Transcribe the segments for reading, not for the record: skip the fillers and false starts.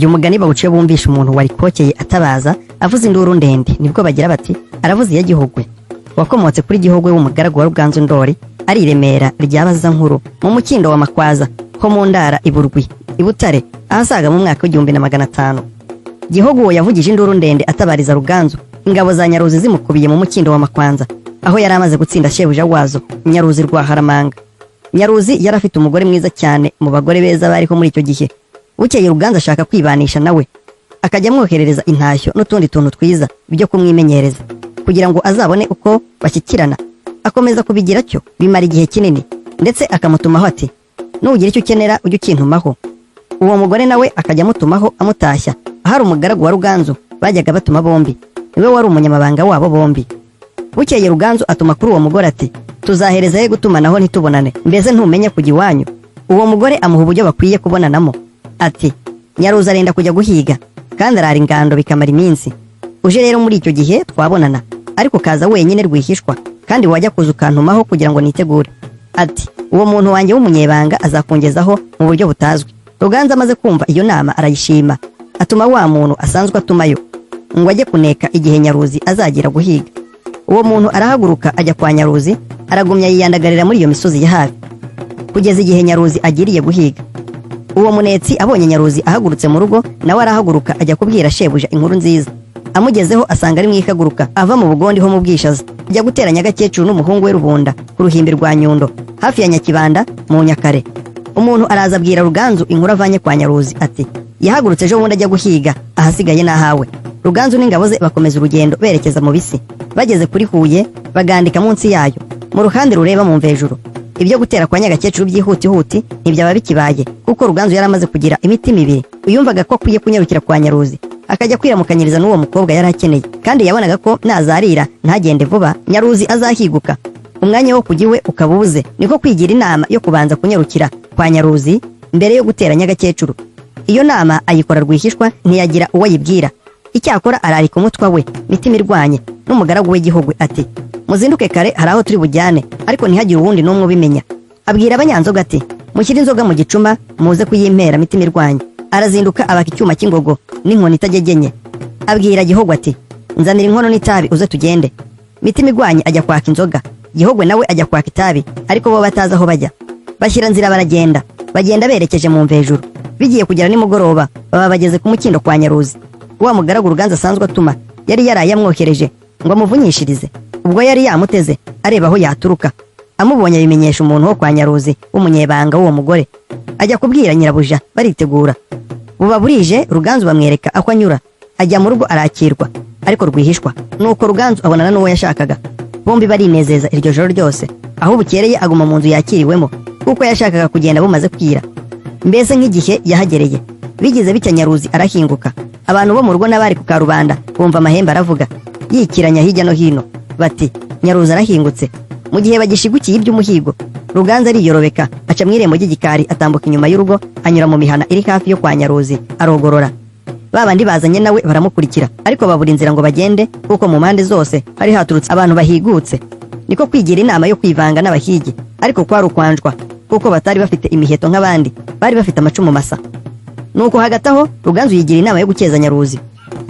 Uyu mugani bawuciye bumvisha umuntu warikokeye atabaza, avuza induru ndende, nibwo bagira bati: "Aravuze iya Gihogwe." Wakomotse kuri Gihogwe w'umugaragu wa Ruganzu Ndori, ari i Remera rya Bazankuru, mu mukindo wa Makwaza, ho mu Ndara i Burwi i Butare, ahasaga mu mwaka w'1500. Gihogo uwo yavugije induru ndende atabariza Ruganzu, ingabo za Nyaruzi zimukubiye mu mukindo wa Makwanza, aho yari amaze gutsinda shebuja wazo Nyaruzi rwa Haramanga. Nyaruzi yari afite umugore mwiza cyane mu bagore beza bariho muri icyo gihe. Bukeye Ruganzu ashaka kwibanisha nawe, akajya amwoherereza intashyo n'utundi tuntu twiza byo kumwimenyereza, kugira ngo azabone uko bashyikirana. Akomeza kubigira cyo bimara igihe kinini, ndetse akamutumaho ati: "Nugira icyo ukenera ujye ukintumaho." Uwo mugore nawe akajya amutumaho amutashya. Ahari umugaragu wa Ruganzu bajyaga batuma bombi, niwe wari umunyamabanga wabo bombi. Bukeye Ruganzu atuma kuri uwo mugore ati: "Tuzahereza he gutumanaho ntitubonane? Mbese ntumenye kujya iwanyu?" Uwo mugore amuha uburyo bakwiye kubonanamo, ati: "Nyaruzi arenda kujya guhiga, kandi arara ingando bikamara iminsi. Uje rero muri icyo gihe twabonana, ariko ukaza wenyine rwihishwa, kandi wajya kuza ukantumaho kugira ngo nitegure." Ati: "Uwo muntu wanjye w'umunyebanga azakungezaho mu buryo butazwi." Ruganzu amaze kumva iyo nama arayishima, atuma wa muntu asanzwe atumayo ngo ajye kuneka igihe Nyaruzi azagira guhiga. Uwo muntu arahaguruka ajya kwa Nyaruzi, aragumya yiyandagarira muri iyo misozi ya hafi kugeza igihe Nyaruzi agiriye guhiga. Uwo munetsi abonye Nyaruzi ahagurutse mu rugo, nawe arahaguruka ajya kubwira shebuja inkuru nziza. Amugezeho asanga ari mu ikaguruka ava mu Bugondi ho mu Bwishaza, ajya gutera Nyagakecuru n'umuhungu we Rubunda ku ruhimbi rwa Nyundo, hafi ya Nyakibanda mu Nyakare. Umuntu araza abwira Ruganzu inkuru avanye kwa Nyaruzi, ati: "Yahagurutse ejo bundi ajya guhiga, ahasigaye n'ahawe." Ruganzu n'ingabo ze bakomeza urugendo berekeza mu Bisi. Bageze kuri Huye, bagandika munsi yayo mu ruhande rureba mu mvejuru. Ibyo gutera kwa Nyagakecuru byihutihuti ntibyaba bikibaye, kuko Ruganzu yari amaze kugira imitima ibiri. Yumvaga ko akwiye kunyarukira kwa Nyaruzi, akajya kwiramukanyiriza n'uwo mukobwa yari akeneye, kandi yabonaga ko nazarira ntagende vuba, Nyaruzi azahiguka, umwanya wo kujya iwe ukaba ubuze. Niko kwigira inama yo kubanza kunyarukira kwa Nyaruzi mbere yo gutera Nyagakecuru. Iyo nama ayikora rwihishwa, ntiyagira uwo ayibwira. Icyakora ararika umutwa we Mitima Irwanye n'umugaragu w'igihugu, ati: "Muzinduke kare, hari aho turi bujyane, ariko ntihagire uwundi n'umwe ubimenya." Abwira abanyanzoga ati: "Mushyire inzoga mu gicuma, muze kuyimpera Mitima Irwanye." Arazinduka, abaka icyuma cy'ingogo n'inkoni itagegenye. Abwira Gihugu ati: "Nzanira inkono n'itabi, uze tugende." Mitima Igwanye ajya kwaka inzoga, Gihogwe nawe ajya kwaka itabi, ariko bo batazi aho bajya. Bashyira nzira baragenda, bagenda berekeje mu mvejuru. Bigiye kugera nimugoroba, baba bageze ku mukindo kwa Nyaruzi. Wa mugaragu Ruganzu asanzwe atuma yari yaraye amwohereje ngo amuvunyishirize. Ubwo yari yamuteze areba aho yaturuka. Amubonye abimenyesha umuntu wo kwa Nyaruzi w'umunyebanga w'uwo mugore, ajya kubwira nyirabuja. Baritegura, buba burije. Ruganzu bamwereka aho anyura, ajya mu rugo arakirwa, ariko rwihishwa. Nuko Ruganzu abonana n'uwo yashakaga, bombi barinezeza iryo joro ryose. Aho bukereye aguma mu nzu yakiriwemo, kuko yashakaga kugenda bumaze kwira, mbese nk'igihe yahagereye. Bigize bitya, Nyaruzi arahinguka. Abantu bo mu rugo n'abari ku karubanda bumva amahembe aravuga yikiranya hirya no hino, bati: "Nyaruzi arahingutse." Mu gihe bagishigukiye iby'umuhigo, Ruganzu ariyorobeka, aca mu irembo ry'igikari, atambuka inyuma y'urugo, anyura mu mihana iri hafi yo kwa Nyaruzi, arogorora. Ba bandi bazanye nawe baramukurikira, ariko babura inzira ngo bagende, kuko mu mpande zose hari haturutse abantu bahigutse. Niko kwigira inama yo kwivanga n'abahigi, ariko kwari ukwanjwa, kuko batari bafite imiheto nk'abandi, bari bafite amacumu masa. Nuko hagati aho Ruganzu yigira inama yo gukeza Nyaruzi,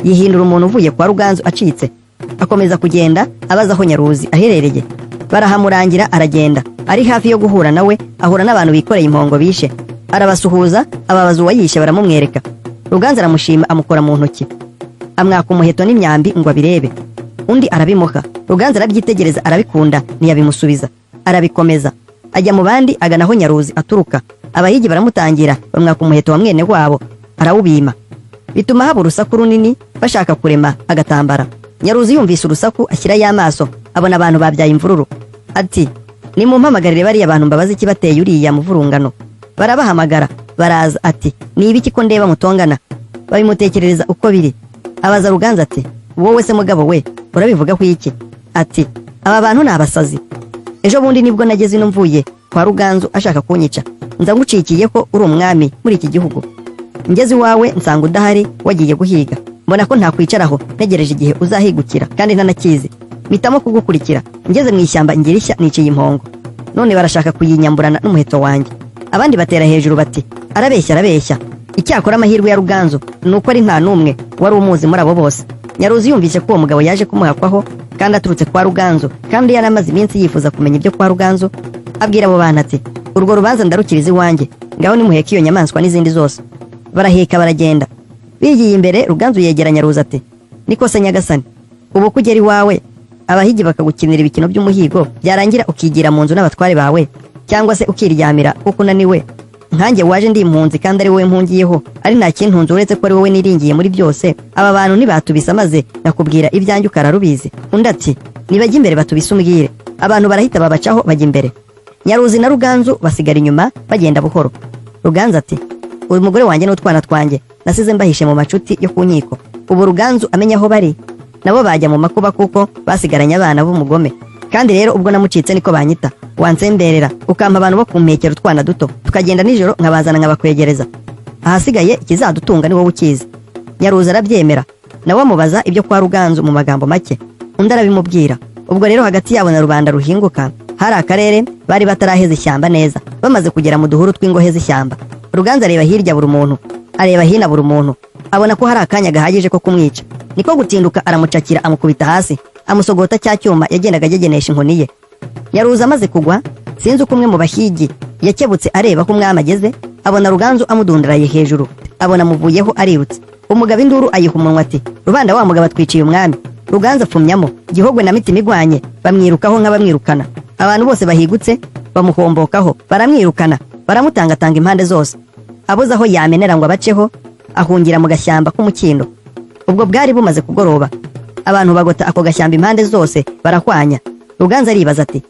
yihindura umuntu uvuye kwa Ruganzu acitse, akomeza kugenda abaza aho Nyaruzi aherereye. Barahamurangira, aragenda. Ari hafi yo guhura nawe, ahura n'abantu bikoreye impongo bishe. Arabasuhuza, ababaza uwayishe, baramumwereka. Ruganzu aramushima, amukora mu ntoki, amwaka umuheto n'imyambi ngo abirebe. Undi arabimuha. Ruganzu arabyitegereza, arabikunda, ntiyabimusubiza, arabikomeza. Ajya mu bandi, agana aho Nyaruzi aturuka. Abahigi baramutangira, bamwaka umuheto wa mwene wabo, arawubima, bituma haba urusaku runini, bashaka kurema agatambara. Nyaruzi yumvise urusaku, ashyirayo amaso, abona abantu babyaye imvururu. Ati: "Nimumpamagarire bariya bantu, mbabaze ikibateye uriya muvurungano." Barabahamagara, baraza. Ati: "Ni ibiki ko ndeba mutongana?" Babimutekerereza uko biri. Abaza Ruganzu ati: "Wowe se mugabo we, urabivugaho iki?" Ati: "Aba bantu ni abasazi. Ejo bundi nibwo nageze ino mvuye kwa Ruganzu ashaka kunyica, nza ngucikiye ko uri umwami muri iki gihugu. Ngeze iwawe nsanga udahari, wagiye guhiga. Mbona ko ntakwicaraho ntegereje igihe uzahigukira kandi ntanakizi, mpitamo kugukurikira. Ngeze mu ishyamba ngira ishya, niciye impongo, none barashaka kuyinyamburana n'umuheto wanjye." Abandi batera hejuru bati: "Arabeshya, arabeshya!" Icyakora amahirwe ya Ruganzu ni uko ari nta n'umwe wari umuzi muri abo bose. Nyaruzi yumvise ko uwo mugabo yaje kumuhakwaho kandi aturutse kwa Ruganzu, kandi yari amaze iminsi yifuza kumenya ibyo kwa Ruganzu, abwira abo bantu ati: "Urwo rubanza ndarukiriza iwanjye, ngaho nimuheke iyo nyamaswa n'izindi zose." Baraheka baragenda. Bigiye imbere, Ruganzu yegera Nyaruzi ati: "Niko se nyagasani, ubu ko ugera iwawe abahigi bakagukinira ibikino by'umuhigo, byarangira ukigira mu nzu n'abatware bawe, cyangwa se ukiryamira kuko unaniwe, nkanjye waje ndi impunzi kandi ari wowe mpungiyeho, ari nta kintunze uretse ko ari wowe niringiye muri byose, aba bantu ntibatubisa maze nakubwira ibyanjye ukararubizi?" Undi ati: "Nibajya imbere batubise umbwire." Abantu barahita babacaho bajya imbere, Nyaruzi na Ruganzu basigara inyuma bagenda buhoro. Ruganzu ati: "Uyu mugore wanjye n'utwana twanjye nasize mbahishe mu macuti yo ku nkiko. Ubu Ruganzu amenya aho bari, nabo bajya mu makuba kuko basigaranye abana b'umugome. Kandi rero ubwo namucitse niko banyita, wansemberera ukampa abantu bo kumpekera utwana duto, tukagenda nijoro nkabazana nkabakwegereza. Ahasigaye ikizadutunga ni wowe ukizi." Nyaruzi arabyemera, nawe amubaza ibyo kwa Ruganzu mu magambo make, undi arabimubwira. Ubwo rero hagati yabo na rubanda ruhinguka hari akarere, bari bataraheza ishyamba neza. Bamaze kugera mu duhuru tw'ingohe z'ishyamba, Ruganzu areba hirya buri muntu, areba hino buri muntu, abona ko hari akanya gahagije ko kumwica. Niko gutinduka aramucakira, amukubita hasi, amusogota cya cyuma yagendaga agegenesha inkoni ye. Nyaruzi amaze kugwa, sinzi uko umwe mu bahigi yakebutse areba ko umwami ageze, abona Ruganzu amudundaraye hejuru, abona amuvuyeho arirutse. Umugabo induru ayiha umunwa ati: "Rubanda, wa mugabo atwiciye umwami!" Ruganzu apfumyamo, Gihogwe na Mitima igwanye bamwirukaho nk'abamwirukana. Abantu bose bahigutse bamuhombokaho, baramwirukana, baramutangatanga impande zose. Abuze aho yamenera ngo abaceho, ahungira mu gashyamba k'umukindo. Ubwo bwari bumaze kugoroba, abantu bagota ako gashyamba impande zose barahwanya. Ruganzu aribaza ati: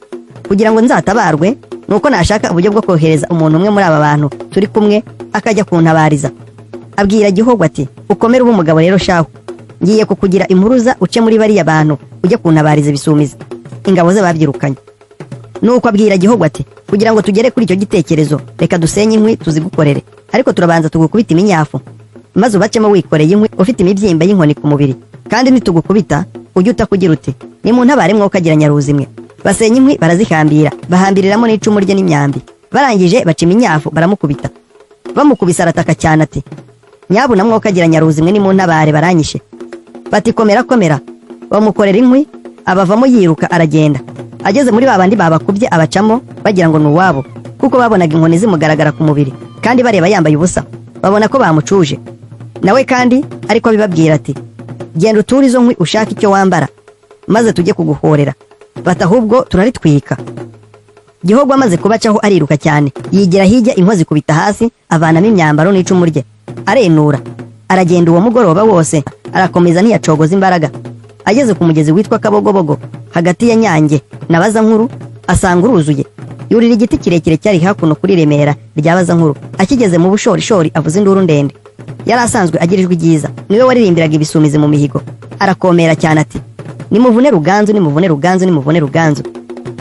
"Kugira ngo nzatabarwe ni uko nashaka uburyo bwo kohereza umuntu umwe muri aba bantu turi kumwe akajya kuntabariza." Abwira Gihogwe ati: "Ukomere ube umugabo rero shahu, ngiye kukugira impuruza, uce muri bariya bantu ujye kuntabariza ibisumizi, ingabo ze babyirukanye." Nuko abwira Gihogwe ati: "Kugira ngo tugere kuri icyo gitekerezo, reka dusenye inkwi tuzigukorere, ariko turabanza tugukubita iminyafu, maze ubacemo wikoreye inkwi, ufite imibyimba y'inkoni ku mubiri. Kandi nitugukubita ujye utakugira uti: 'Nimuntabare mwokagira Nyaruzi mwe.'" Basenya inkwi barazihambira, bahambiriramo n'icumu rye n'imyambi. Barangije baca iminyafu baramukubita. Bamukubise arataka cyane ati: "Nyabuna mwokagira Nyaruzi mwe, nimuntabare, baranyishe!" Bati: "Komera, komera." Bamukorera inkwi, abavamo yiruka aragenda. Ageze muri ba bandi babakubye abacamo, bagira ngo ni uwabo, kuko babonaga inkoni zimugaragara ku mubiri kandi bareba yambaye ubusa, babona ko bamucuje nawe. Kandi ariko abibabwira ati: "Genda uture izo nkwi, ushake icyo wambara, maze tujye kuguhorera." Bati: "Ahubwo turaritwika." Gihogwe amaze kubacaho ariruka cyane, yigira hirya, inkozi ikubita hasi, avanamo imyambaro n'icumu rye, arenura aragenda. Uwo mugoroba wose arakomeza, ntiyacogoza imbaraga. Ageze ku mugezi witwa Kabogobogo hagati ya Nyange na Bazankuru, asanga uruzuye. Yurira igiti kirekire cyari hakuno kuri Remera rya Bazankuru. Akigeze mu bushorishori avuza induru ndende. Yari asanzwe agira ijwi ryiza, niwe waririmbiraga ibisumizi mu mihigo. Arakomera cyane ati: "Nimuvune Ruganzu, nimuvune Ruganzu, nimuvune Ruganzu!"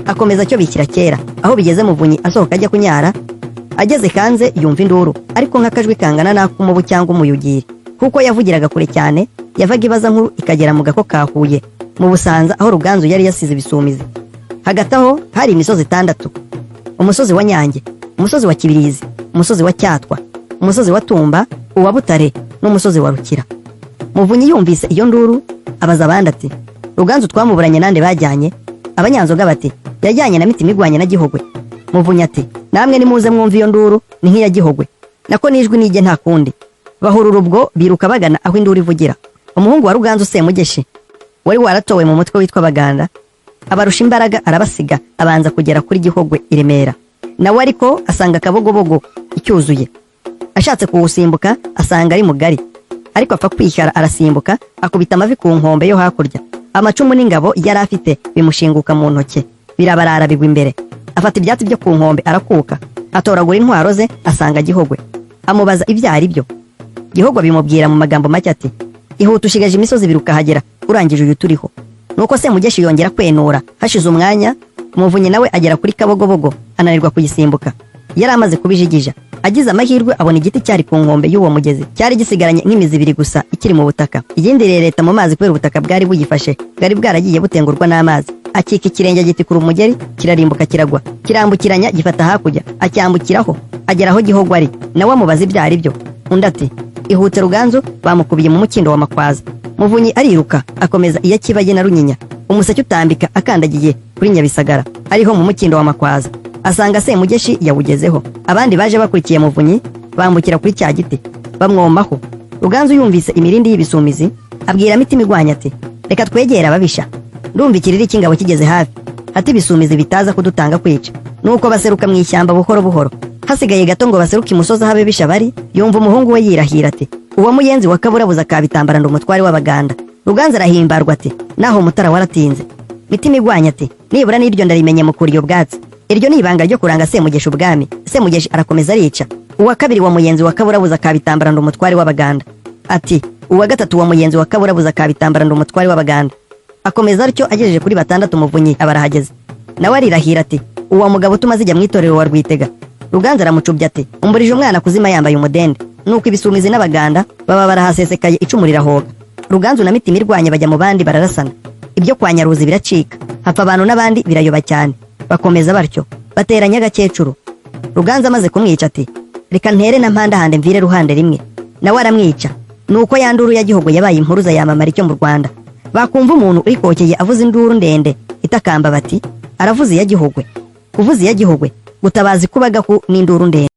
Akomeza cyo bishyira kera. Aho bigeze, Muvunyi asohoka ajya kunyara. Ageze hanze yumva induru, ariko nk'akajwi kangana n'ak'umubu cyangwa umuyugiri, kuko yavugiraga kure cyane. Yavaga ibaza nkuru ikagera mu gako ka Huye mu Busanza, aho Ruganzu yari yasize ibisumizi. Hagati aho hari imisozi itandatu: umusozi wa Nyange, umusozi wa Kibirizi, umusozi wa Cyatwa, umusozi wa Tumba, uwa Butare n'umusozi wa Rukira. Muvunyi yumvise iyo nduru abaza abandi ati: "Ruganzu twamuburanye nande bajyanye?" Abanyanzoga bati: "Yajyanye na Mitima igwanye na Gihogwe." Muvunyi ati: "Namwe nimuze mwumve iyo nduru, ni nk'iya Gihogwe, nako nijwi nijye nta kundi." Bahurura ubwo biruka bagana aho induru ivugira. Umuhungu wa Ruganzu Semugeshi wari waratowe mu mutwe witwa Baganda abarusha imbaraga, arabasiga, abanza kugera kuri Gihogwe i Remera. Nawe ariko asanga Akabogobogo icyuzuye. Ashatse kuwusimbuka asanga ari mugari, ariko apfa kwihara arasimbuka, akubita amavi ku nkombe yo hakurya. Amacumu n'ingabo yari afite bimushinguka mu ntoki, birabarara bigwa imbere. Afata ibyatsi byo ku nkombe arakuka, atoragura intwaro ze, asanga Gihogwe, amubaza ibyo ari byo. Gihogwe bimubwira mu magambo make ati: "Ihute, ushigaje imisozi ibiri ukahagera, urangije uyu turiho." Nuko Semugeshi yongera kwenura. Hashize umwanya, Umuvunyi nawe agera kuri Kabogobogo, ananirwa kuyisimbuka, yari amaze kubijigija. Agize amahirwe abona igiti cyari ku nkombe y'uwo mugezi, cyari gisigaranye nk'imizi ibiri gusa ikiri mu butaka, iyindi irereta mu mazi kubera ubutaka bwari buyifashe bwari bwaragiye butengurwa n'amazi. Akika ikirenge agitikura umugeri, kirarimbuka kiragwa, kirambukiranya gifata hakurya, acyambukiraho, agera aho Gihogwe ari, nawe amubaza ibyo ari byo. Undi ati: "Ihute Ruganzu, bamukubiye mu mukindo wa Makwaza." Muvunyi ariruka akomeza iya Kibage na Runyinya. Umuseke utambika akandagiye kuri Nyabisagara, ariho mu mukindo wa Makwaza, asanga Semugeshi yawugezeho. Abandi baje bakurikiye Muvunyi bambukira kuri cya giti, bamwomaho. Ruganzu yumvise imirindi y'ibisumizi, abwira Mitima Igwanya ati: "Reka twegere ababisha, ndumva ikiriri cy'ingabo kigeze hafi, ati ibisumizi bitaza kudutanga kwica." Nuko baseruka mu ishyamba buhoro buhoro. Hasigaye gato ngo baseruke imusozi aho ababisha bari, yumva umuhungu we yirahira ati: "Uwo Muyenzi wa Kaburabuza kabitambara, ndi umutware w'Abaganda." Ruganzu arahimbarwa ati: "Naho Mutara waratinze." Mitima Igwanya ati: "Nibura n'iryo ndarimenye, mukura iyo bwatsi." Iryo ni ibanga ryo kuranga Semugeshi ubwami. Semugeshi arakomeza arica uwa kabiri wa Muyenzi wa Kaburabuza kabitambara, ndi umutware w'Abaganda. Ati: "Uwa gatatu wa Muyenzi wa Kaburabuza kabitambara, ndi umutware w'Abaganda." Akomeza atyo, agejeje kuri batandatu, Muvunyi aba arahageze, nawe arirahira ati: "Uwo mugabo utuma zijya mu itorero wa Rwitega." Ruganzu aramucubya ati: "Umburije umwana kuzima yambaye umudende." Nuko ibisumizi n'Abaganda baba barahasesekaye, icumu rirahoga. Ruganzu na Mitima Irwanya bajya mu bandi, bararasana. Ibyo kwa Nyaruzi biracika, hapfa abantu n'abandi, birayoba cyane. Bakomeza batyo, bateranya agakecuru. Ruganzu amaze kumwica ati: "Reka ntere na Mpandahande mvire ruhande rimwe." Nawe aramwica. Nuko ya nduru ya Gihugu yabaye impuruza, yamamara icyo mu Rwanda. Bakumva umuntu urikokeye avuza induru ndende itakamba, bati: "Aravuza iya Gihogwe." Kuvuza iya Gihogwe, gutabaza ikubagahu n'induru ndende.